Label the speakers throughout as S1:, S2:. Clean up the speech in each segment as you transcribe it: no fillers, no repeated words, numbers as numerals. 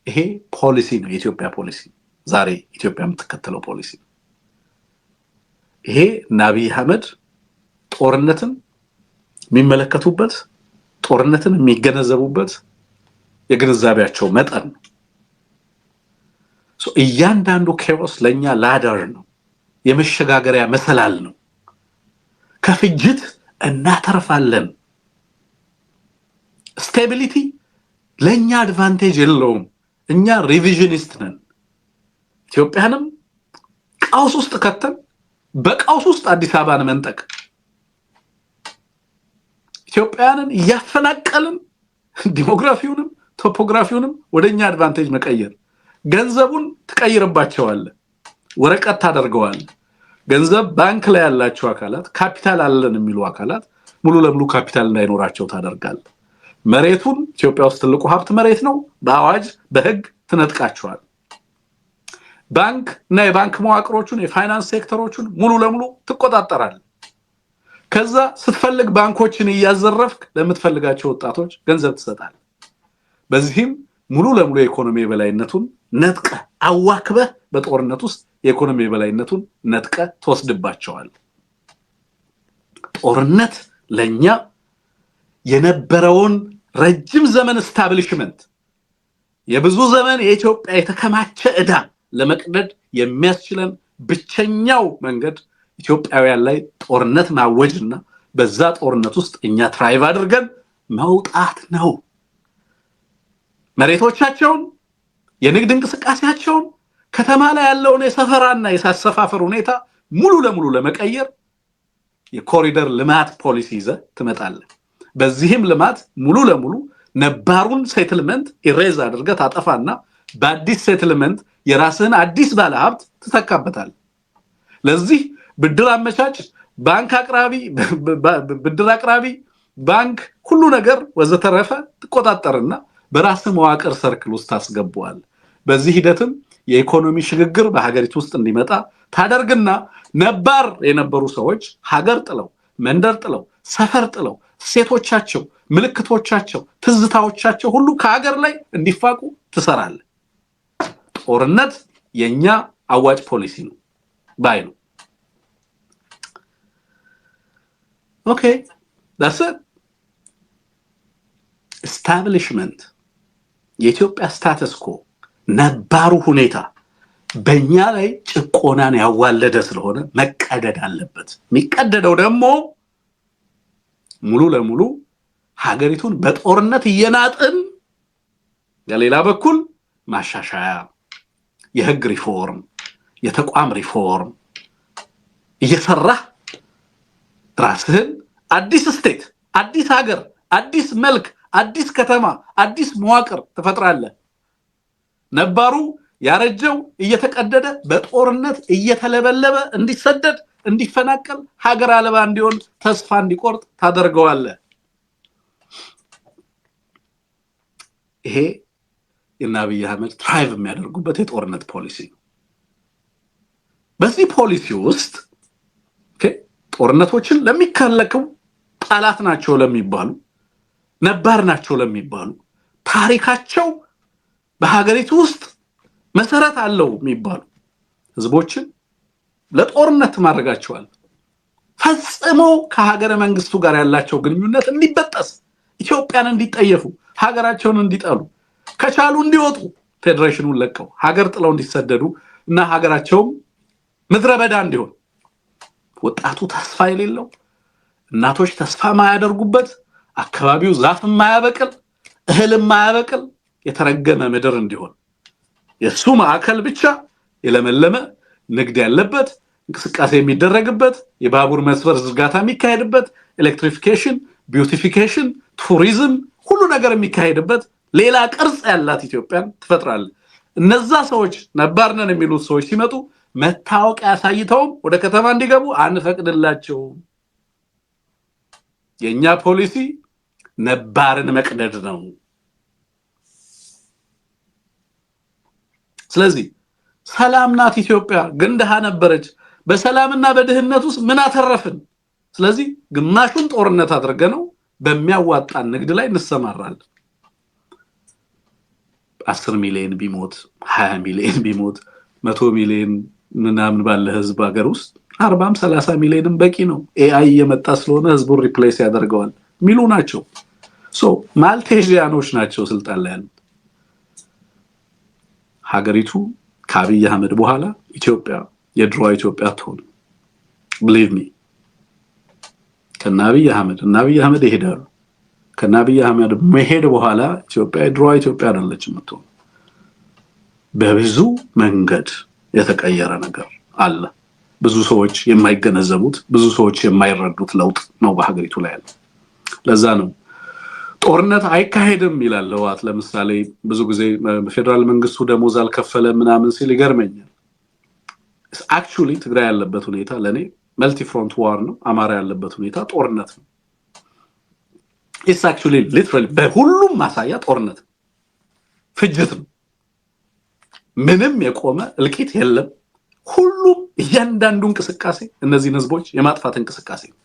S1: ይሄ ፖሊሲ ነው፣ የኢትዮጵያ ፖሊሲ፣ ዛሬ ኢትዮጵያ የምትከተለው ፖሊሲ ነው። ይሄ እነ አብይ አህመድ ጦርነትን የሚመለከቱበት፣ ጦርነትን የሚገነዘቡበት የግንዛቤያቸው መጠን ነው። እያንዳንዱ chaos ለኛ ladder ነው፣ የመሸጋገሪያ መሰላል ነው። ከፍጅት እናተርፋለን። Stability ለኛ advantage የለውም። እኛ revisionist ነን። ኢትዮጵያንም ቀውስ ውስጥ ከተን በቀውስ ውስጥ አዲስ አበባን መንጠቅ፣ ኢትዮጵያንን እያፈናቀልን demography ውንም topography ውንም ወደኛ advantage መቀየር፣ ገንዘቡን ትቀይርባቸዋለህ፣ ወረቀት ታደርገዋለህ። ገንዘብ ባንክ ላይ ያላቸው አካላት፣ ካፒታል አለን የሚሉ አካላት ሙሉ ለሙሉ ካፒታል እንዳይኖራቸው ታደርጋለህ። መሬቱን፣ ኢትዮጵያ ውስጥ ትልቁ ሀብት መሬት ነው፣ በአዋጅ በህግ ትነጥቃቸዋል። ባንክ እና የባንክ መዋቅሮቹን፣ የፋይናንስ ሴክተሮቹን ሙሉ ለሙሉ ትቆጣጠራለህ። ከዛ ስትፈልግ ባንኮችን እያዘረፍክ ለምትፈልጋቸው ወጣቶች ገንዘብ ትሰጣለህ። በዚህም ሙሉ ለሙሉ የኢኮኖሚ የበላይነቱን ነጥቀህ፣ አዋክበህ፣ በጦርነት ውስጥ የኢኮኖሚ የበላይነቱን ነጥቀህ ትወስድባቸዋለህ። ጦርነት ለኛ የነበረውን ረጅም ዘመን establishment፣ የብዙ ዘመን የኢትዮጵያ የተከማቸ ዕዳ ለመቅደድ የሚያስችለን ብቸኛው መንገድ ኢትዮጵያውያን ላይ ጦርነት ማወጅና በዛ ጦርነት ውስጥ እኛ thrive አድርገን መውጣት ነው። መሬቶቻቸውን፣ የንግድ እንቅስቃሴያቸውን፣ ከተማ ላይ ያለውን የሰፈራና የአሰፋፈር ሁኔታ ሙሉ ለሙሉ ለመቀየር የኮሪደር ልማት ፖሊሲ ይዘህ ትመጣለህ። በዚህም ልማት ሙሉ ለሙሉ ነባሩን settlement erase አድርገህ ታጠፋና በአዲስ settlement የራስህን አዲስ ባለሀብት ትተካበታለህ። ለዚህ ብድር አመቻች፣ ባንክ አቅራቢ፣ ብድር አቅራቢ፣ ባንክ፣ ሁሉ ነገር ወዘተረፈ ትቆጣጠርና በራስህ መዋቅር circle ውስጥ ታስገባዋለህ። በዚህ ሂደትም የኢኮኖሚ ሽግግር በሀገሪቱ ውስጥ እንዲመጣ ታደርግና ነባር የነበሩ ሰዎች ሀገር ጥለው፣ መንደር ጥለው፣ ሰፈር ጥለው፣ እሴቶቻቸው፣ ምልክቶቻቸው፣ ትዝታዎቻቸው ሁሉ ከሀገር ላይ እንዲፋቁ ትሰራለህ። ጦርነት የኛ አዋጭ ፖሊሲ ነው ባይ ነው። Okay, that's establishment። የኢትዮጵያ status quo፣ ነባሩ ሁኔታ በእኛ ላይ ጭቆናን ያዋለደ ስለሆነ መቀደድ አለበት። የሚቀደደው ደግሞ ሙሉ ለሙሉ ሀገሪቱን በጦርነት እየናጥን በሌላ በኩል ማሻሻያ፣ የህግ ሪፎርም፣ የተቋም ሪፎርም እየሰራህ ራስህን አዲስ state፣ አዲስ ሀገር፣ አዲስ መልክ፣ አዲስ ከተማ፣ አዲስ መዋቅር ትፈጥራለህ። ነባሩ ያረጀው እየተቀደደ በጦርነት እየተለበለበ እንዲሰደድ፣ እንዲፈናቀል፣ ሀገር አልባ እንዲሆን፣ ተስፋ እንዲቆርጥ ታደርገዋለህ። ይሄ የእነ አብይ አህመድ thrive የሚያደርጉበት የጦርነት ፖሊሲ ነው። በዚህ ፖሊሲ ውስጥ ጦርነቶችን ለሚከለክው፣ ጠላት ናቸው ለሚባሉ፣ ነባር ናቸው ለሚባሉ፣ ታሪካቸው በሀገሪቱ ውስጥ መሰረት አለው የሚባሉ ህዝቦችን ለጦርነት ማድረጋቸዋል። ፈጽሞ ከሀገረ መንግስቱ ጋር ያላቸው ግንኙነት እንዲበጠስ፣ ኢትዮጵያን እንዲጠየፉ፣ ሀገራቸውን እንዲጠሉ፣ ከቻሉ እንዲወጡ፣ ፌዴሬሽኑን ለቀው ሀገር ጥለው እንዲሰደዱ እና ሀገራቸውም ምድረ በዳ እንዲሆን፣ ወጣቱ ተስፋ የሌለው፣ እናቶች ተስፋ ማያደርጉበት፣ አካባቢው ዛፍ የማያበቅል፣ እህል የማያበቅል የተረገመ ምድር እንዲሆን፣ የእሱ ማዕከል ብቻ የለመለመ፣ ንግድ ያለበት፣ እንቅስቃሴ የሚደረግበት፣ የባቡር መስመር ዝርጋታ የሚካሄድበት፣ electrification፣ beautification፣ ቱሪዝም፣ ሁሉ ነገር የሚካሄድበት ሌላ ቅርጽ ያላት ኢትዮጵያን ትፈጥራለህ። እነዛ ሰዎች፣ ነባር ነን የሚሉት ሰዎች ሲመጡ መታወቂያ አሳይተውም ወደ ከተማ እንዲገቡ አንፈቅድላቸውም። የእኛ ፖሊሲ ነባርን መቅደድ ነው። ስለዚህ ሰላም ናት ኢትዮጵያ፣ ግን ድሃ ነበረች። በሰላምና በድህነት ውስጥ ምን አተረፍን? ስለዚህ ግማሹን ጦርነት አድርገነው በሚያዋጣን ንግድ ላይ እንሰማራለን። 10 ሚሊዮን ቢሞት፣ 20 ሚሊዮን ቢሞት፣ 100 ሚሊዮን ምናምን ባለ ህዝብ ሀገር ውስጥ 40ም 30 ሚሊዮንም በቂ ነው፣ AI እየመጣ ስለሆነ ህዝቡን replace ያደርገዋል የሚሉ ናቸው። So Malthusian ኦች ናቸው ስልጣን ላይ ያሉት። ሀገሪቱ ከአብይ አህመድ በኋላ ኢትዮጵያ የድሮዋ ኢትዮጵያ አትሆንም። Believe me፣ ከነ አብይ አህመድ እና አብይ አህመድ ይሄዳሉ። ከነ አብይ አህመድ መሄድ በኋላ ኢትዮጵያ የድሮዋ ኢትዮጵያ አይደለችም የምትሆነው። በብዙ መንገድ የተቀየረ ነገር አለ። ብዙ ሰዎች የማይገነዘቡት፣ ብዙ ሰዎች የማይረዱት ለውጥ ነው በሀገሪቱ ላይ ያለው። ለዛ ነው ጦርነት አይካሄድም ይላል ህወሓት። ለምሳሌ ብዙ ጊዜ ፌዴራል መንግስቱ ደሞዝ አልከፈለ ምናምን ሲል ይገርመኛል። Actually ትግራይ ያለበት ሁኔታ ለኔ multi front war ነው። አማራ ያለበት ሁኔታ ጦርነት ነው። It's actually literally በሁሉም ማሳያ ጦርነት ነው፣ ፍጅት ነው። ምንም የቆመ እልቂት የለም። ሁሉም እያንዳንዱ እንቅስቃሴ እነዚህን ህዝቦች የማጥፋት እንቅስቃሴ ነው።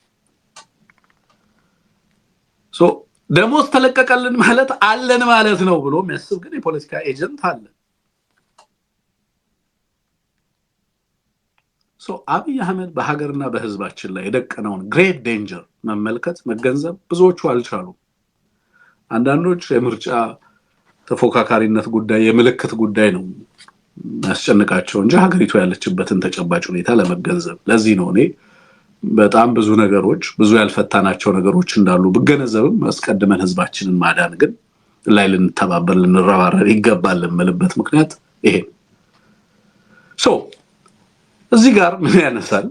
S1: So ደሞዝ ተለቀቀልን ማለት አለን ማለት ነው ብሎ የሚያስብ ግን የፖለቲካ agent አለ። So አብይ አህመድ በሀገርና በህዝባችን ላይ የደቀነውን great danger መመልከት፣ መገንዘብ ብዙዎቹ አልቻሉም። አንዳንዶች የምርጫ ተፎካካሪነት ጉዳይ፣ የምልክት ጉዳይ ነው ያስጨንቃቸው እንጂ ሀገሪቱ ያለችበትን ተጨባጭ ሁኔታ ለመገንዘብ። ለዚህ ነው እኔ በጣም ብዙ ነገሮች፣ ብዙ ያልፈታናቸው ነገሮች እንዳሉ ብገነዘብም አስቀድመን ህዝባችንን ማዳን ግን ላይ ልንተባበር፣ ልንረባረብ ይገባል የምልበት ምክንያት ይሄ ነው። So እዚህ ጋር ምን ያነሳል?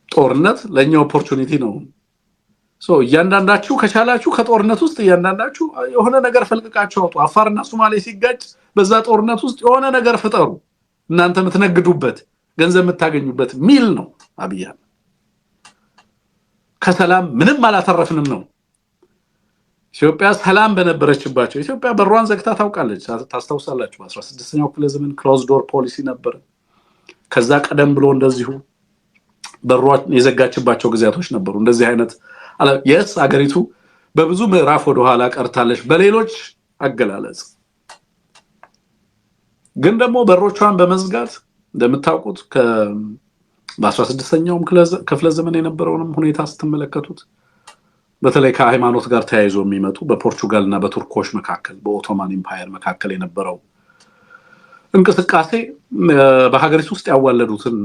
S1: ጦርነት ለኛ opportunity ነው። So እያንዳንዳችሁ ከቻላችሁ ከጦርነት ውስጥ እያንዳንዳችሁ የሆነ ነገር ፈልቅቃችሁ አውጡ። አፋርና ሶማሌ ሲጋጭ በዛ ጦርነት ውስጥ የሆነ ነገር ፍጠሩ፣ እናንተ የምትነግዱበት፣ ገንዘብ የምታገኙበት ሚል ነው አብይ አህመድ። ከሰላም ምንም አላተረፍንም ነው። ኢትዮጵያ ሰላም በነበረችባቸው፣ ኢትዮጵያ በሯን ዘግታ ታውቃለች። ታስታውሳላችሁ፣ በ16ኛው ክፍለ ዘመን closed door policy ነበር። ከዛ ቀደም ብሎ እንደዚሁ በሯን የዘጋችባቸው ጊዜያቶች ነበሩ። እንደዚህ አይነት yes፣ አገሪቱ በብዙ ምዕራፍ ወደኋላ ቀርታለች በሌሎች አገላለጽ። ግን ደግሞ በሮቿን በመዝጋት እንደምታውቁት በ16ኛውም ክፍለ ዘመን የነበረውንም ሁኔታ ስትመለከቱት በተለይ ከሃይማኖት ጋር ተያይዞ የሚመጡ በፖርቹጋል እና በቱርኮች መካከል፣ በ Ottoman Empire መካከል የነበረው እንቅስቃሴ በሀገሪቱ ውስጥ ያዋለዱትን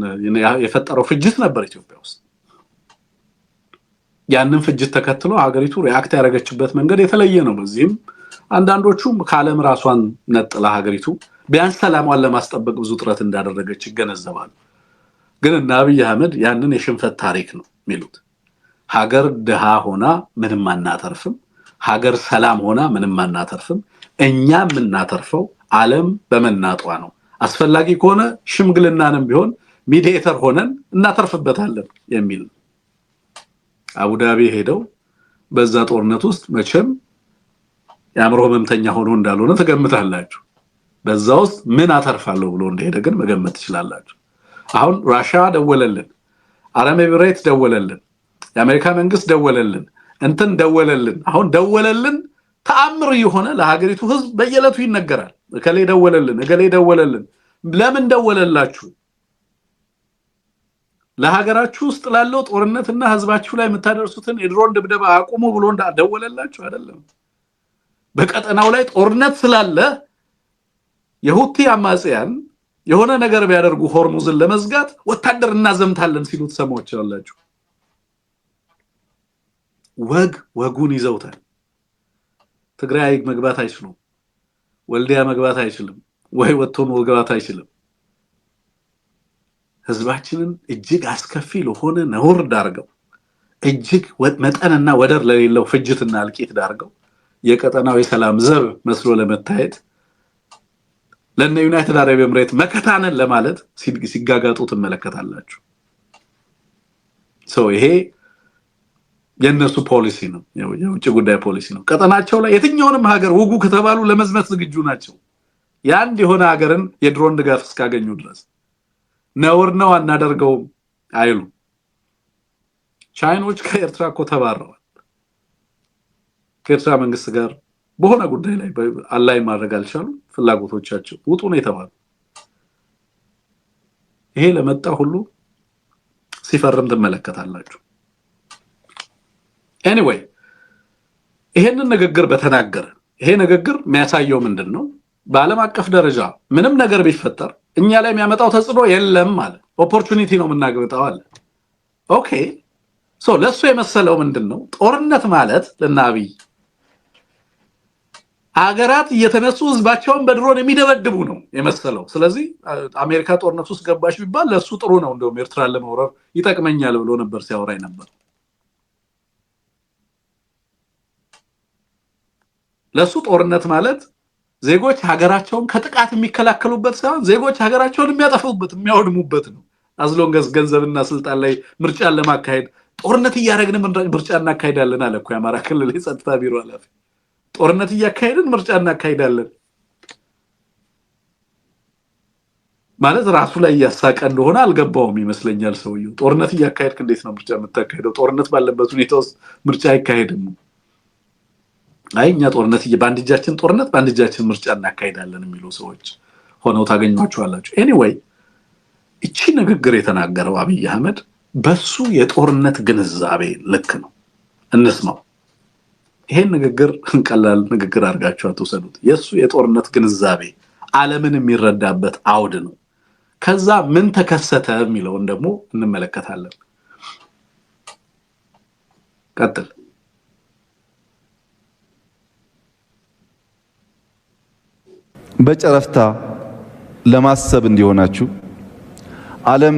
S1: የፈጠረው ፍጅት ነበር ኢትዮጵያ ውስጥ። ያንን ፍጅት ተከትሎ ሀገሪቱ react ያደረገችበት መንገድ የተለየ ነው። በዚህም አንዳንዶቹ ከዓለም ራሷን ነጥላ ሀገሪቱ ቢያንስ ሰላሟን ለማስጠበቅ ብዙ ጥረት እንዳደረገች ይገነዘባሉ። ግን እነ አብይ አህመድ ያንን የሽንፈት ታሪክ ነው የሚሉት። ሀገር ድሃ ሆና ምንም አናተርፍም፣ ሀገር ሰላም ሆና ምንም አናተርፍም። እኛ የምናተርፈው ዓለም በመናጧ ነው። አስፈላጊ ከሆነ ሽምግልናንም ቢሆን mediator ሆነን እናተርፍበታለን የሚል ነው። አቡዳቢ ሄደው በዛ ጦርነት ውስጥ መቼም የአእምሮ ህመምተኛ ሆኖ እንዳልሆነ ትገምታላችሁ። በዛ ውስጥ ምን አተርፋለሁ ብሎ እንደሄደ ግን መገመት ትችላላችሁ። አሁን ራሻ ደወለልን፣ አረብ ኤሚሬት ደወለልን፣ የአሜሪካ መንግስት ደወለልን፣ እንትን ደወለልን። አሁን ደወለልን ተአምር የሆነ ለሀገሪቱ ህዝብ በየዕለቱ ይነገራል። እከሌ ደወለልን፣ እገሌ ደወለልን። ለምን ደወለላችሁ? ለሀገራችሁ ውስጥ ላለው ጦርነትና ህዝባችሁ ላይ የምታደርሱትን የድሮን ድብደባ አቁሙ ብሎ እንዳደወለላችሁ አይደለም። በቀጠናው ላይ ጦርነት ስላለ የሁቲ አማጽያን የሆነ ነገር ቢያደርጉ ሆርሙዝን ለመዝጋት ወታደር እናዘምታለን ሲሉ ትሰማላችሁ። ወግ ወጉን ይዘውታል። ትግራይ መግባት አይችሉም። ወልዲያ መግባት አይችልም። ወይ ወጥቶ መግባት አይችልም። ህዝባችንን እጅግ አስከፊ ለሆነ ነውር ዳርገው፣ እጅግ መጠንና ወደር ለሌለው ፍጅትና እልቂት ዳርገው የቀጠናው የሰላም ዘብ መስሎ ለመታየት፣ ለነ ዩናይትድ አረብ ኤምሬት መከታነን ለማለት ሲጋጋጡ ትመለከታላችሁ። So ይሄ የነሱ ፖሊሲ ነው፣ የውጭ ጉዳይ ፖሊሲ ነው። ቀጠናቸው ላይ የትኛውንም ሀገር ውጉ ከተባሉ ለመዝመት ዝግጁ ናቸው። የአንድ የሆነ ሀገርን የድሮን ድጋፍ እስካገኙ ድረስ ነውር ነው አናደርገውም አይሉ። ቻይኖች ከኤርትራ እኮ ተባረዋል። ከኤርትራ መንግስት ጋር በሆነ ጉዳይ ላይ align ማድረግ አልቻሉም። ፍላጎቶቻቸው ውጡ ነው የተባሉ። ይሄ ለመጣ ሁሉ ሲፈርም ትመለከታላችሁ። Anyway፣ ይሄንን ንግግር በተናገረ፣ ይሄ ንግግር የሚያሳየው ምንድን ነው? በዓለም አቀፍ ደረጃ ምንም ነገር ቢፈጠር እኛ ላይ የሚያመጣው ተጽዕኖ የለም አለ። Opportunity ነው የምናገኘው አለ። Okay, so ለእሱ የመሰለው ምንድን ነው? ጦርነት ማለት ለእነ አብይ ሀገራት እየተነሱ ህዝባቸውን በድሮን የሚደበድቡ ነው የመሰለው። ስለዚህ አሜሪካ ጦርነት ውስጥ ገባች ቢባል ለእሱ ጥሩ ነው፣ እንደውም ኤርትራን ለመውረር ይጠቅመኛል ብሎ ነበር ሲያወራ ነበር። ለእሱ ጦርነት ማለት ዜጎች ሀገራቸውን ከጥቃት የሚከላከሉበት ሳይሆን ዜጎች ሀገራቸውን የሚያጠፉበት፣ የሚያወድሙበት ነው። As long as ገንዘብና ስልጣን ላይ ምርጫን ለማካሄድ ጦርነት እያደረግን ምርጫ እናካሄዳለን አለ እኮ የአማራ ክልል የጸጥታ ቢሮ ኃላፊ። ጦርነት እያካሄድን ምርጫ እናካሄዳለን ማለት ራሱ ላይ እያሳቀ እንደሆነ አልገባውም ይመስለኛል ሰውየው። ጦርነት እያካሄድክ እንዴት ነው ምርጫ የምታካሄደው? ጦርነት ባለበት ሁኔታ ውስጥ ምርጫ አይካሄድም። አይ፣ እኛ ጦርነት፣ በአንድ እጃችን ጦርነት በአንድ እጃችን ምርጫ እናካሄዳለን የሚሉ ሰዎች ሆነው ታገኟቸዋላችሁ። Anyway፣ እቺ ንግግር የተናገረው አብይ አህመድ በሱ የጦርነት ግንዛቤ ልክ ነው። እንስማው። ይሄን ንግግር ቀላል ንግግር አድርጋችሁ አትውሰዱት። የእሱ የጦርነት ግንዛቤ ዓለምን የሚረዳበት አውድ ነው። ከዛ ምን ተከሰተ የሚለውን ደግሞ እንመለከታለን። ቀጥል።
S2: በጨረፍታ ለማሰብ እንዲሆናችሁ፣ ዓለም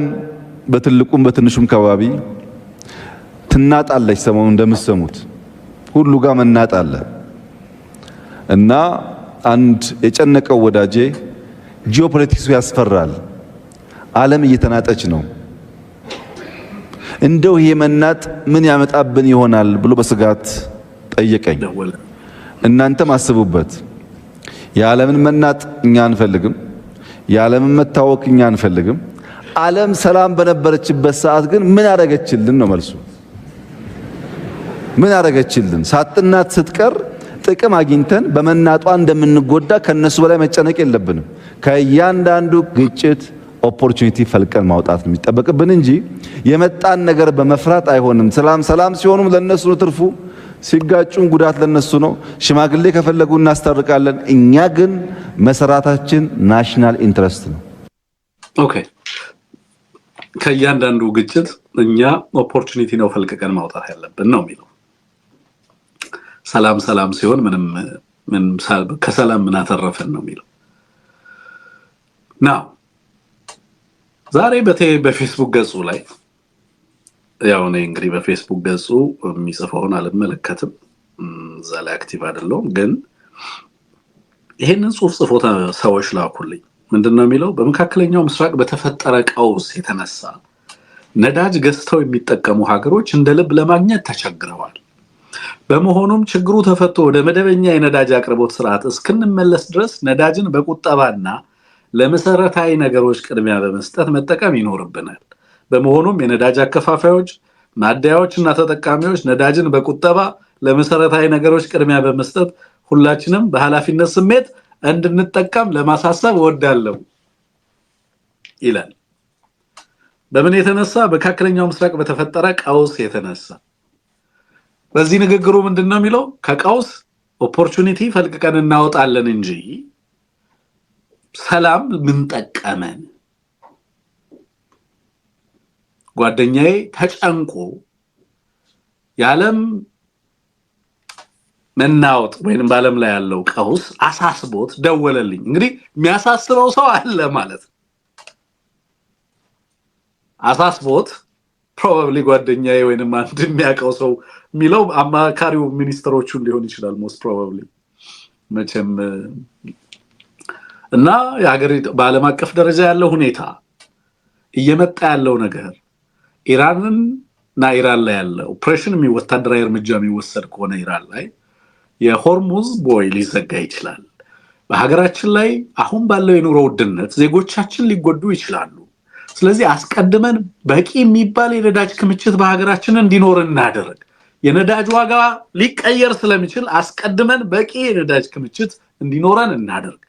S2: በትልቁም በትንሹም ከባቢ ትናጣለች። ሰሞኑን እንደምትሰሙት ሁሉ ጋር መናጥ አለ እና አንድ የጨነቀው ወዳጄ ጂኦፖለቲክሱ ያስፈራል፣ ዓለም እየተናጠች ነው፣ እንደው ይሄ መናጥ ምን ያመጣብን ይሆናል ብሎ በስጋት ጠየቀኝ። እናንተም አስቡበት። የዓለምን መናጥ እኛ አንፈልግም። የዓለምን መታወክ እኛ አንፈልግም። ዓለም ሰላም በነበረችበት ሰዓት ግን ምን አደረገችልን ነው መልሱ። ምን አደረገችልን? ሳትናጥ ስትቀር ጥቅም አግኝተን በመናጧ እንደምንጎዳ ከነሱ በላይ መጨነቅ የለብንም። ከእያንዳንዱ ግጭት opportunity ፈልቅቀን ማውጣት ነው የሚጠበቅብን እንጂ የመጣን ነገር በመፍራት አይሆንም። ሰላም ሰላም ሲሆኑም ለነሱ ነው ትርፉ፣ ሲጋጩም ጉዳት ለነሱ ነው። ሽማግሌ ከፈለጉ እናስታርቃለን። እኛ ግን መሰራታችን national interest ነው።
S1: Okay፣ ከእያንዳንዱ ግጭት እኛ opportunity ነው ፈልቅቀን ማውጣት ያለብን ነው የሚለው። ሰላም ሰላም ሲሆን ምንም ከሰላም ምን አተረፈን ነው የሚለው። Now ዛሬ በፌስቡክ ገጹ ላይ፣ ያው እኔ እንግዲህ በፌስቡክ ገጹ የሚጽፈውን አልመለከትም፣ እዛ ላይ active አይደለሁም። ግን ይሄንን ጽሁፍ ጽፎ ሰዎች ላኩልኝ። ምንድን ነው የሚለው? በመካከለኛው ምስራቅ በተፈጠረ ቀውስ የተነሳ ነዳጅ ገዝተው የሚጠቀሙ ሀገሮች እንደ ልብ ለማግኘት ተቸግረዋል። በመሆኑም ችግሩ ተፈቶ ወደ መደበኛ የነዳጅ አቅርቦት ስርዓት እስክንመለስ ድረስ ነዳጅን በቁጠባና ለመሰረታዊ ነገሮች ቅድሚያ በመስጠት መጠቀም ይኖርብናል። በመሆኑም የነዳጅ አከፋፋዮች፣ ማደያዎች እና ተጠቃሚዎች ነዳጅን በቁጠባ ለመሰረታዊ ነገሮች ቅድሚያ በመስጠት ሁላችንም በኃላፊነት ስሜት እንድንጠቀም ለማሳሰብ እወዳለሁ ይላል። በምን የተነሳ? በመካከለኛው ምስራቅ በተፈጠረ ቀውስ የተነሳ። በዚህ ንግግሩ ምንድን ነው የሚለው? ከቀውስ opportunity ፈልቅቀን እናወጣለን እንጂ ሰላም ምን ጠቀመን? ጓደኛዬ ተጨንቆ የዓለም መናወጥ ወይንም በዓለም ላይ ያለው ቀውስ አሳስቦት ደወለልኝ። እንግዲህ የሚያሳስበው ሰው አለ ማለት ነው። አሳስቦት probably ጓደኛዬ ወይንም አንድ የሚያውቀው ሰው የሚለው አማካሪው ሚኒስትሮቹን ሊሆን ይችላል most probably መቼም። እና የሀገር በዓለም አቀፍ ደረጃ ያለው ሁኔታ፣ እየመጣ ያለው ነገር፣ ኢራንን እና ኢራን ላይ ያለው ኦፕሬሽን፣ ወታደራዊ እርምጃ የሚወሰድ ከሆነ ኢራን ላይ የሆርሙዝ ቦይ ሊዘጋ ይችላል። በሀገራችን ላይ አሁን ባለው የኑሮ ውድነት ዜጎቻችን ሊጎዱ ይችላሉ። ስለዚህ አስቀድመን በቂ የሚባል የነዳጅ ክምችት በሀገራችን እንዲኖር እናደርግ። የነዳጅ ዋጋ ሊቀየር ስለሚችል አስቀድመን በቂ የነዳጅ ክምችት እንዲኖረን እናደርግ።